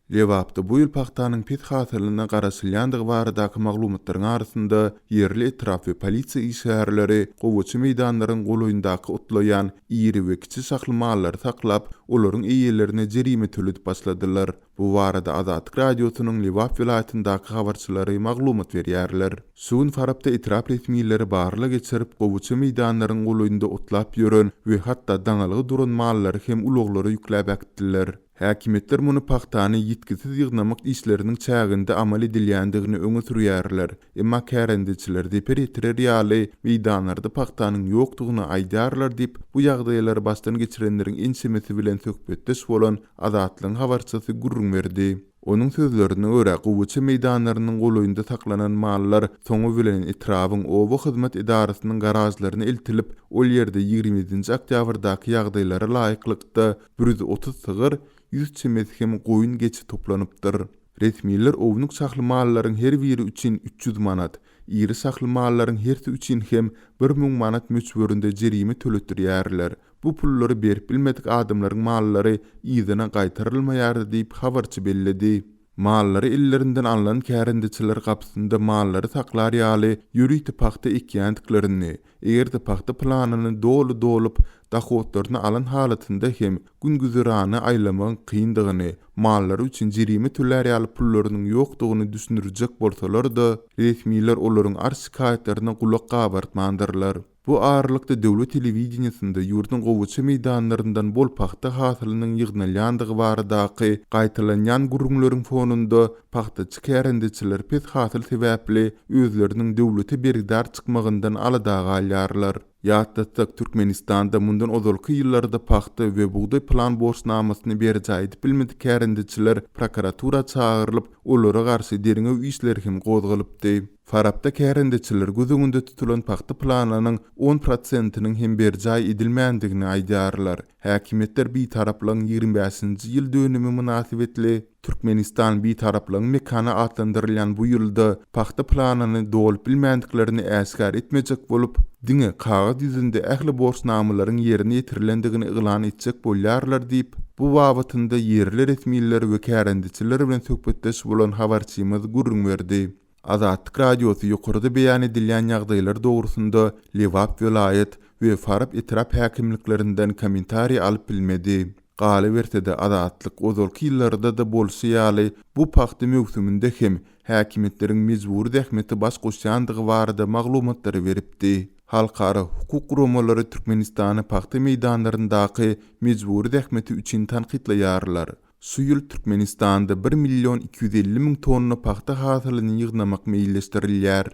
Lebapda bu ýyl pagtanyň pes hasylyna garaşylýandygy baradaky maglumatlaryň arasynda, ýerli etrap we polisiýa işgärleri gowaça meýdanlaryň golaýyndaky otlaýan iri we kiçi şahly mallary saklap, olaryň eýelerine jerime töledip başladylar. Bu barada Azatlyk Radiosynyň Lebap welaýatyndaky habarçylary maglumat berýärler. Şu gün Farapda etrap resmileri barlag geçirip, gowaça meýdanlaryň golaýynda otlap ýören we hatda daňalgy duran mallary hem ulaglara ýükläp äkitdiler. Häkimiýetler muny pagtany ýitgisiz ýygnamak işleriniň çäginde amal edilýändigini öňe sürýärler, emma kärendeçiler zeper ýetirer ýaly meýdanlarda pagtanyň ýokdugyny aýdýarlar diýip, bu ýagdaýlary başdan geçirenleriň ençemesi bilen söhbetdeş bolan Azatlygyň habarçysy gürrüň berdi. Onuň sözlerine görä, gowaça meýdanlarynyň golaýynda saklanan mallar soňy bilen etrabyň oba hyzmat edarasynyň garažlaryna eltilip, ol ýerde 27-nji oktýabrdaky ýagdaýlara laýyklykda 130 sygyr, 100 çemesi hem goýun-geçi toplanypdyr. Resmiler ownuk şahly mallaryň her biri üçin 300 manat, iri şahly mallaryň hersi üçin hem 1000 manat möçberinde jerime töletdirýärler. Bu pullary berip bilmedik adamlaryň mallary yzyna gaýtarylmaýardy diýip, habarçy belledi. Mallary ellerinden alnan kärendeçiler gapysynda mallary saklar ýaly ýörite pagta ekýändiklerini, eger-de pagta planyny doly dolup, dohodlaryny alan halatynda hem gün-güzerany aýlamagyň kyndygyny, mallary üçin jerime tölär ýaly pullarynyň ýokdugyny düşündirjek bolsalar-da, resmiler olaryň arz-şikaýatlaryna gulak gabartmandyrlar. Bu aralykda döwlet telewideniýesinde ýurduň gowaça meýdanlaryndan bol pagta hasylynyň ýygnalýandygy baradaky gaýtalanýan gürrüňleriň fonunda pagtaçy kärendeçiler pes hasyl sebäpli özleriniň döwlete bergidar çykmagyndan alada galýarlar. Ýatlatsak, Türkmenistanda mundan ozalky ýyllarda pagta we bugdaý plan borçnamasyny berjaý edip bilmedik kärendeçiler prokuratura çagyrylyp, olara garşy derňew işleri hem gozgalypdy. Farapda kärendeçiler göz öňünde tutulan pagta planynyň on prosentiniň hem berjaý edilmändigini aýdýarlar. Häkimiýetler Bitaraplygyň 25-nji ýyl dönümi mynasybetli Türkmenistan Bitaraplygyň mekany atlandyrylýan bu ýylda pagta planyny dolup bilmändiklerini äşgär etmejek bolup, diňe kagyz ýüzünde ähli borçnamalaryň ýerine ýetirilendigini yglan etjek bolýarlar diýip, bu babatynda ýerli resmiler we kärendeçiler bilen söhbetdeş bolan habarçymyz gürrüň berdi. Azatlyk Radiosy ýokarda beýan edilýän ýagdaýlar dogrusynda Lebap welaýat we Farap etrap häkimliklerinden kommentariý alyp bilmedi. Galyberse-de, Azatlyk ozalky ýyllarda-da bolşy ýaly, bu pagta möwsüminde hem häkimiýetleriň mejbury zähmete baş goşýandygy barada maglumatlary beripdi. Halkara hukuk guramalary Türkmenistany pagta meýdanlaryndaky mejbury zähmeti üçin tankytlaýarlar. Şu ýyl Türkmenistanda bir million 250 müň tonna pagta hasylyny ýygnamak meýilleşdirilýär.